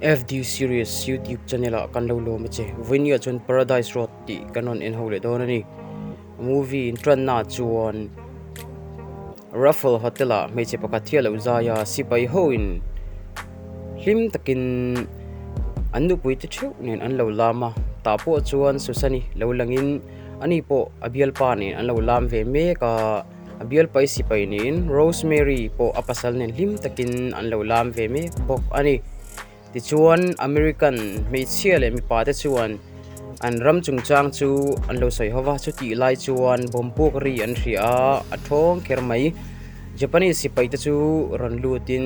FD Series YouTube channel ah kan lo lawm a che. Vawinia chuan Paradise Road tih kan rawn en ho leh dawn a ni. Movie intranna chuan Raffle Hotel ah hmeichhe pakhat hi a lo zai a, sipai ho in hlim takin an nupui te theuh nen an lo lam a, tah pawh chuan Susan-i lo langin ani pawh a bialpa nen an lo lam ve mek a, a bialpai sipai niin Rosemary pawh a pasal nen hlim takin an lo lam ve mek bawk a ni. Tichuan American hmeichhia leh mipa te chuan an ram chungchang chu an lo sawi ho va, chutih lai chuan bomb puk ri an hria a, a thawng kher mai. Japanese sipai te chu rawn lutin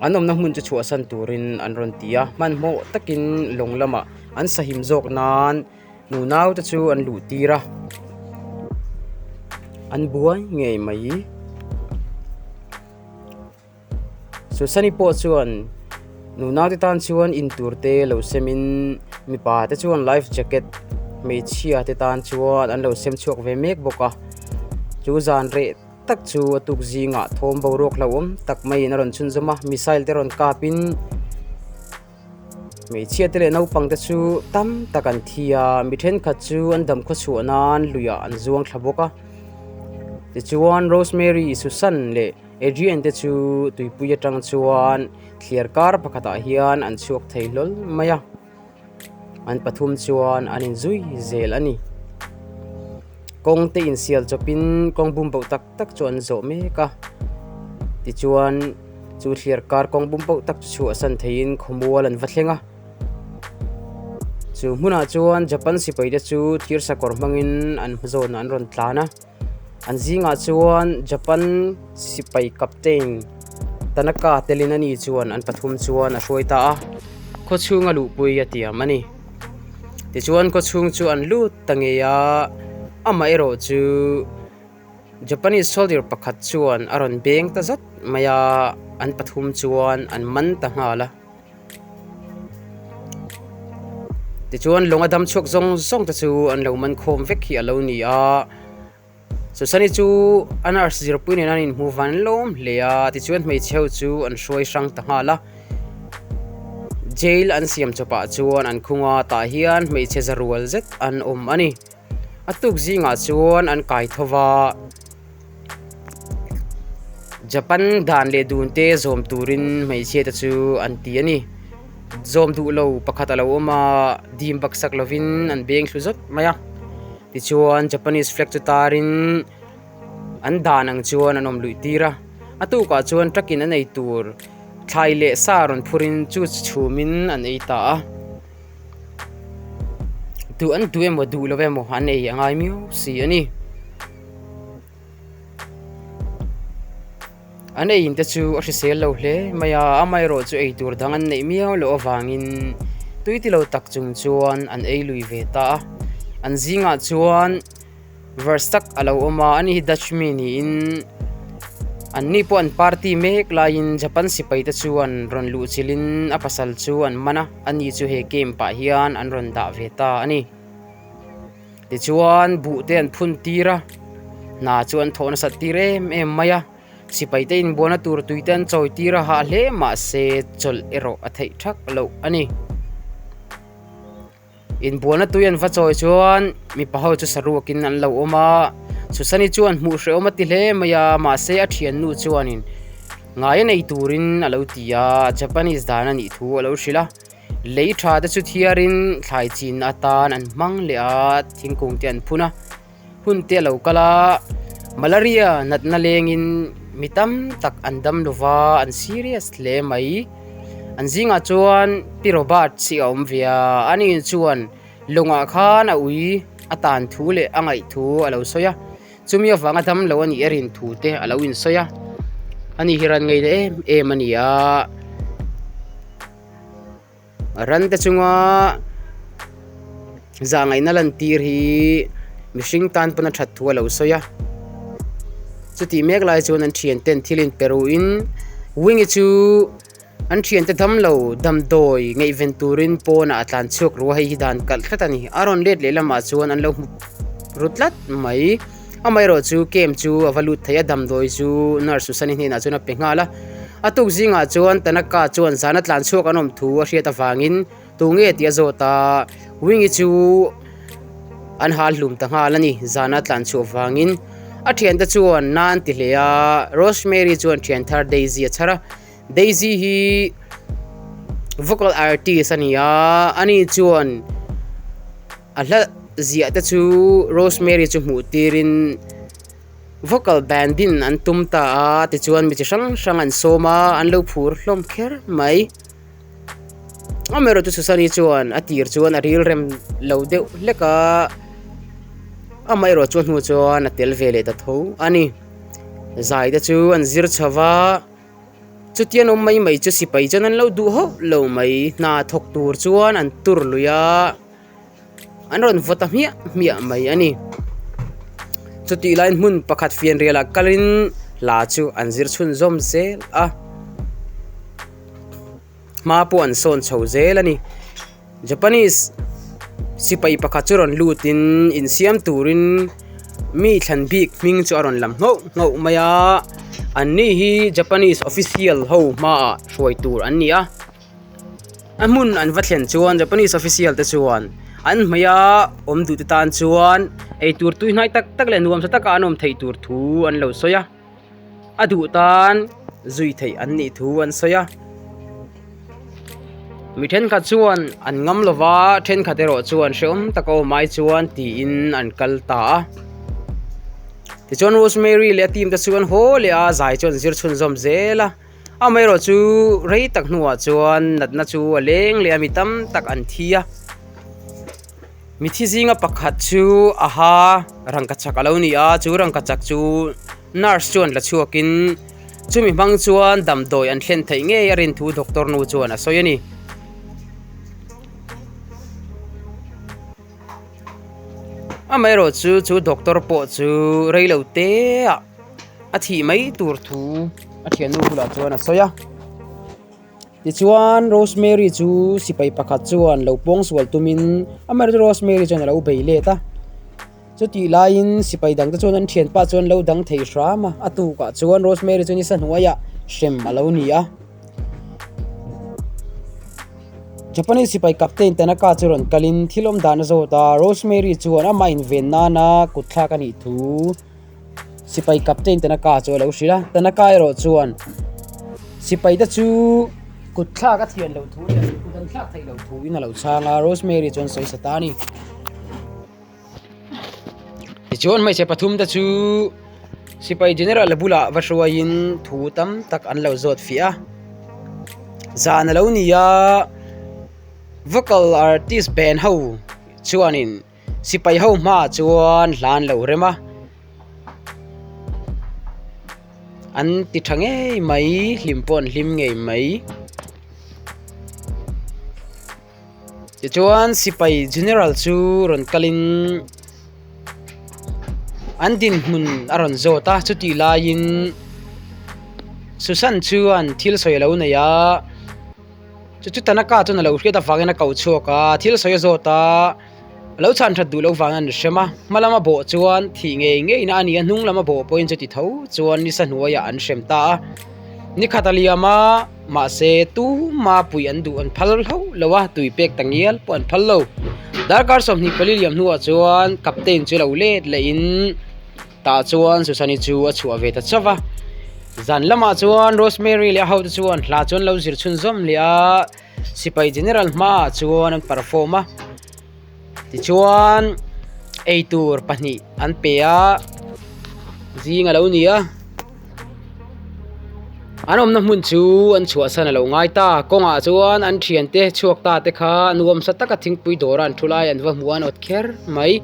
an awmna hmun chu chhuahsan turin an rawn ti a, hmanhmawh takin lawng lamah an sahim zawk nan Nunau te chu an luh tir a, an buai ngei mai. Susani pawh chuan nunau te tan chuan in tur te lo sem in mipa te chuan life jacket hmeichhia te tan chuan an lo sem chhuak ve mek bawk a, chu zan reh tak chu a tuk zingah thawm boruak hlauhawm tak maiin a rawn chhunzawm a, missile te rawn kap in. Hmeichhia te leh naupang te chu tam tak an thi a mi thenkhat chu an dam khaw chhuah nan luiah an zuang thla bawk a tichuan Rosemary Susan leh Adrian te chu tuipui atang chuan thliar kar pakhatah hian an chhuak thei hlawl mai a. An pathum chuan an inzui zel a ni. Kawng te insial chawpin kawng bum boh tak tak chu an zawh mek a. Tichuan chu thliar kar kawng bum boh tak chu chhuahsan theiin khawmual an va thleng a. Chu hmunah chuan Japan sipai te chu thir sakawr hmangin an hmazawnah an rawn tlan a. An zingah chuan Japan sipai captain Tanaka telin ani chuan an pathum chuan a hruai ta a, khaw chhunga luhpui a tiam a ni. Tichuan khaw chhung chu an lut ta ngei a, amaherawh chu Japanese soldier pakhat chuan a rawn beng ta zat mai a, an pathum chuan an man ta nghal a. Tichuan lawng a dam chhuak zawng zawng te chu an lo man khawm vek hi a lo ni a, Susani chu a nurse zirpui nen an inhmu van lawm hle a, tichuan hmeichhe ho chu an hruai hrang ta nghal a, jail an siam chawpah chuan an khung a, tah hian hmeichhe za rual zet an awm a ni. A tuk zingah chuan an kai tho va, Japan dan leh dun te zawm turin hmeichhia te chu an ti a ni. Zawm duh lo pakhat a lo awm a, dim baksak lovin an beng thlu zawt mai a. Tichuan Japanese flag chu tarin an dan ang chuan an awm luih tir a. A tukah chuan truck in an ei tur thlai leh sa rawn phurin chu chhumin an ei ta a. Duh an duh emaw duh lo emaw an ei a ngai miau si a ni. An ei in te chu a hrisel lo hle mai a, amaherawh chu ei tur dang an neih miau loh avangin tui ti lo tak chung chuan an ei lui ve ta a. An zingah chuan Verse tak a lo awm a, ani hi Dutch mi niin an ni pawh an party mek laiin Japan sipai te chuan rawn luh chilhin a pasal chu an man a, ani chu he camp ah hian an rawn dah ve ta a ni. Tichuan buh te an phun tir a, hna chu an thawh nasat tir em em mai a, sipai te inbualna tur tui te an chawi tir a hah hle mahse chawlh erawh a theih thak loh a ni. Inbualna tui an va chawi chuan mipa ho chu saruakin an lo awm a, Susani chuan hmuh hrehawm a ti hle mai a, mahse a thiannu chuanin ngai a nei turin a lo ti a, Japanese dan a nih thu a lo hrilh a, lei tha te chu thiarin thlai chin atan an hmang leh a, thingkung te an phun a. Hun te a lo kal a, malaria natna lengin mi tam tak an dam lo va, an serious hle mai. An zingah chuan Pi Robert hi a awm ve a, ani chuan lawngah khan a ui a tan thu leh a ngaih thu a lo sawi a, chumi avanga dam lo a nih a rin thu te a lo insawi a, ani hi ran ngei leh em em a ni a. Ran te chunga zahngaihna lantir hi mihring tan pawn a that thu a lo sawi a, chutih mek lai chuan an thian ten thil in pe ruhin Wingi chu an thian te dam lo damdawi ngaihven turin pawnah a tlan chhuak ru a, hei hi dan kalh tlat a ni, a rawn let leh lamah chuan an lo hmu ru tlat mai. Amaherawhchu camp chu a va lut thei a, damdawi chu nurse Susan-i hnenah chuan a pe nghal a. A tuk zingah chuan Tanaka chuan zana tlan chhuak an awm thu a hriat avangin tu nge tih a zawt a, Wingi chu an hal hlum ta nghal a ni, zana tlan chhuah vangin. A thiante chuan na an ti hle a, Rosemary chuan thian thar Daisy a chhar a, Daisy hi vocal artist a ni a, ani chuan a hla ziah te chu Rosemary chu hmuh tirin vocal band in an tum ta a tichuan mi chi hrang hrang an sawm a an lo phur hlawm kher mai amaherawhchu Susan-i chuan a tir chuan a ril rem lo deuh hlek a amaherawhchu a hnu chuan a tel ve leh ta tho a ni zai te chu an zir chho va. Chutian awm mai mai chu sipai chuan an lo duh hauh lo mai. Hna thawk tur chuan an tur lui a, an rawn vaw ta hmiah hmiah mai a ni. Chutih laiin hmun pakhat fianrial ah kalin hla chu an zir chhunzawm zel a, hma pawh an sawn chho zel a ni. Japanese sipai pakhat chu rawn lutin insiam turin mi thlan bik hming chu a rawn lam nghauh nghauh mai a, an ni hi Japanese official ho hmaah hruai tur an ni a, a hmun an va thlen chuan Japanese official te chuan an hmei a awm duh te tan chuan eitur tui hnai tak tak leh nuamsa taka an awm theih tur thu an lo sawi a. A duh tan zui theih an nih thu an sawi a. Mi thenkhat chuan an ngam lo va, thenkhat erawh chuan hrehawm taka awm ai chuan tiin an kal ta a. Tichuan Rosemary leh a team te chu an haw leh a, zai chu an zir chhunzawm zel a. Amaherawh chu rei tak hnuah chuan natna chu a leng leh a, mi tam tak an thi a. Mithi zinga pakhat chu a ha rangkachak a lo ni a, chu rangkachak chu nurse chuan la chhuakin chumi hmang chuan damdawi an thlen theih ngei a rin thu doctor nu chuan a sawi a ni. Amaherawh chu chu doctor pawh chu reilo te ah a thih mai tur thu a thiannu bulah chuan a sawi a. Tichuan Rosemary chu sipai pakhat chuan lo pawngsual tumin amaherawhchu Rosemary chuan a lo bei let a. Chutih laiin sipai dangte chuan an thianpa chuan lo dang thei hram a, a tukah chuan Rosemary chu nisa hnuaiah hrem a lo ni a. Japanese sipai captain Tanaka chu rawn kalin thil awm dan a zawt a, Rosemary chuan amah inven nana kutthlak a nih thu. Sipai captain Tanaka chu a lo hrilh a, Tanaka erawh chuan sipai te chu kut thlak a thian loh thu leh kut an thlak theih loh thu in a lo chhang a, Rosemary chuan sawi sa ta a ni. Tichuan hmeichhe pathum te chu sipai general bulah va hruaiin thu tam tak an lo zawt fiah a, zan a lo ni a, vocal artist band ho chuanin. Sipai ho hmaah chuan hla an lo rem a, an ti tha ngei mai hlim pawh an hlim ngei mai. Tichuan sipai general chu rawn kalin an dinhmun a rawn zawt a, chutih laiin Susan chuan thil sawi a lo nei a. Chu chu Tanaka chuan a lo hriat avangin a koh chhuak a, thil sawi a zawt a, a lo chhan that duh loh vangin an hrem a, hma lama bawh chuan thih ngei ngeiin a ni a, hnung lama bawh pawhin chuti tho chuan nisa hnuaiah an hrem ta a. Ni khat a liam a, mahse tuma pui an duh an phal hlauh lo a, tui pek ta ngial pawh an phal lo. Darkar 24 liam hnuah chuan captain chu lo let lehin, Tah chuan Susani chu a chhuah ve ta chauh a, zan lamah chuan Rosemary leh a hote chuan hla chuan lo zir chhunzawm leh a, sipai general hmaah chuan an perform a, tichuan eitur pahnih an pe a, zing a lo ni a, an awmna hmun chu an chhuahsan a lo ngai ta, kawngah chuan an thiante chhuak ta te kha nuamsa taka thingpui dawra an thu lai an va hmu a an awt kher mai.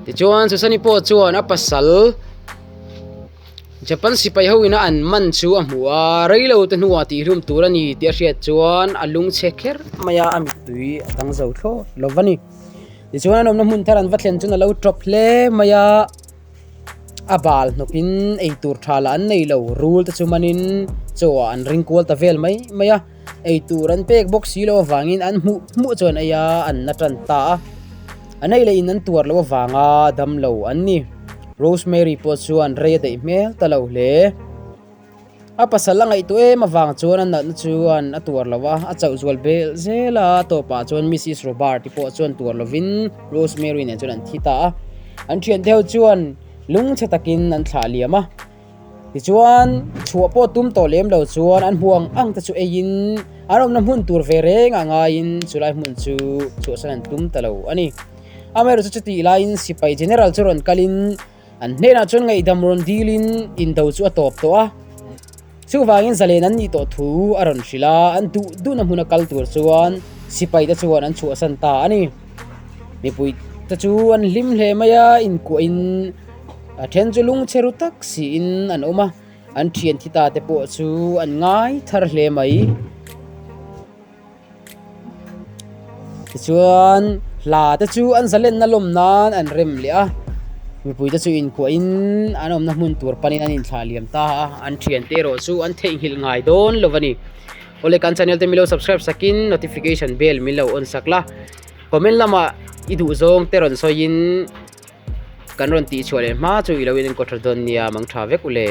Tichuan Susani pawh chuan a pasal Japan sipai ho ina an man chu a hmu a, reilo te hnuah tihhlum tur a ni tih a hriat chuan a lungchhe kher mai a, a mittui a dang zo thlawt lo va ni. Tichuan an awmna hmun thar an va thlen chuan a lo tawp hle mai a, a bal hnawkin eitur tha lah an nei lo, rul te chu manin chaw ah an ring kual ta vel mai mai a. Eitur an pek bawk si loh avangin an hmuh hmuh chuan ei a, an na tan ta a. An ei leh in an tuar loh avanga dam lo an ni. Rosemary pawh chuan rei a daih hmel ta lo hle. A pasal a ngaihtuah em avang chuan a natna chuan a tuar lo a, a chauh zual bel zel a, a tawpah chuan Mrs Robert i pawh chuan tuar lovin Rosemary nen chuan an thi ta a. An thiante ho chuan lungchhe takin an thlah liam a. Tichuan, chhuah pawh tum tawh lem lo chuan an hmuh ang ang te chu eiin an awmna hmun tur ve reng a ngaiin chulai hmun chu chhuahsan an tum ta lo a ni. Amaherawhchu chutih laiin sipai general chu rawn kalin An hnenah chuan ngaihdam rawn dilin indo chu a tawp tawh a, chuvangin zalen an nih tawh thu a rawn hrilh a, an duh duhna hmuna kal tur chuan sipai te chuan an chhuahsan ta a ni. Mipui te chu an hlim hle mai a, inkuahin a then chu lungchhe ru tak siin an awm a, an thian thi ta te pawh chu an ngai thar hle mai. Tichuan hla te chu an zalenna lawm nan an rem leh a, mipui te chu inkuahin an awmna hmun tur panin an inthlah liam ta a, an thiante erawh chu an theihnghilh ngai dawn lo a ni. Awle kan channel te milo subscribe sakin notification bell min lo on sak la, comment lamah i duh zawng te rawn sawiin kan rawn tihchhuah leh hma chu i lo in enkawl tha dawn nia, mang tha vek ule.